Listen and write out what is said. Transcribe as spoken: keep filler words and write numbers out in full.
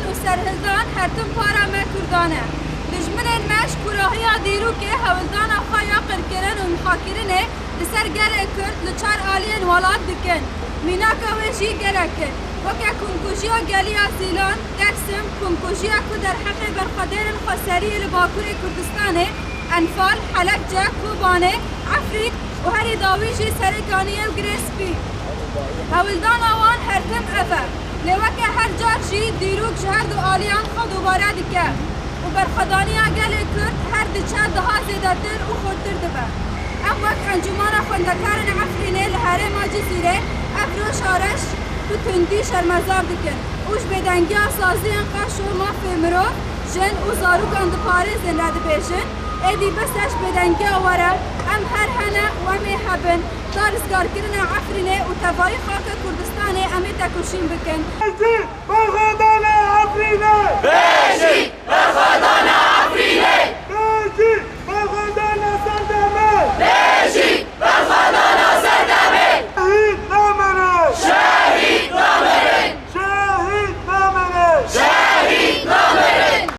û serhildan her tim para me Kurdan e. Dijminên me ji kurahiya dîrokê hewldana xwe ya qirkirin û mixakirinê li ser gelê Kurd li çar aliyên welat dikin. Mînaka wê jî gelek in. Weke komkujiya geliya Zîlan, Dersim, komkujiya ku derheqê berxwedêrên xweseriyê li Bakurê Kurdistanê, Enfal, Helebce, Kobanê, Efrîn û herî dawî jî Serêkaniyê û Girê Spî. Hewldana wan her tim ev e. Lê weke her car jî dîrok ji her du aliyan xwe dubare dike û berxwedaniya gelê Kurd her diçe daha zêdetir û xurtir dibe. Em wek Encûmena Xwendekarên Efrînê li herêma Cizîrê ev roj şareş bi tundî şermezar dikin û ji bêdengiya saziyên qeş û mafê mirov, jin û zarokan diparêzin re dibêjin, êdî bes e ji bêdengiya we re, em her hene û em ê hebin, da rizgarkirina Efrînê û tevayî xaka Kurdistanê em ê tekoşîn bikin. Berxwedana Efrînê! Pêşî!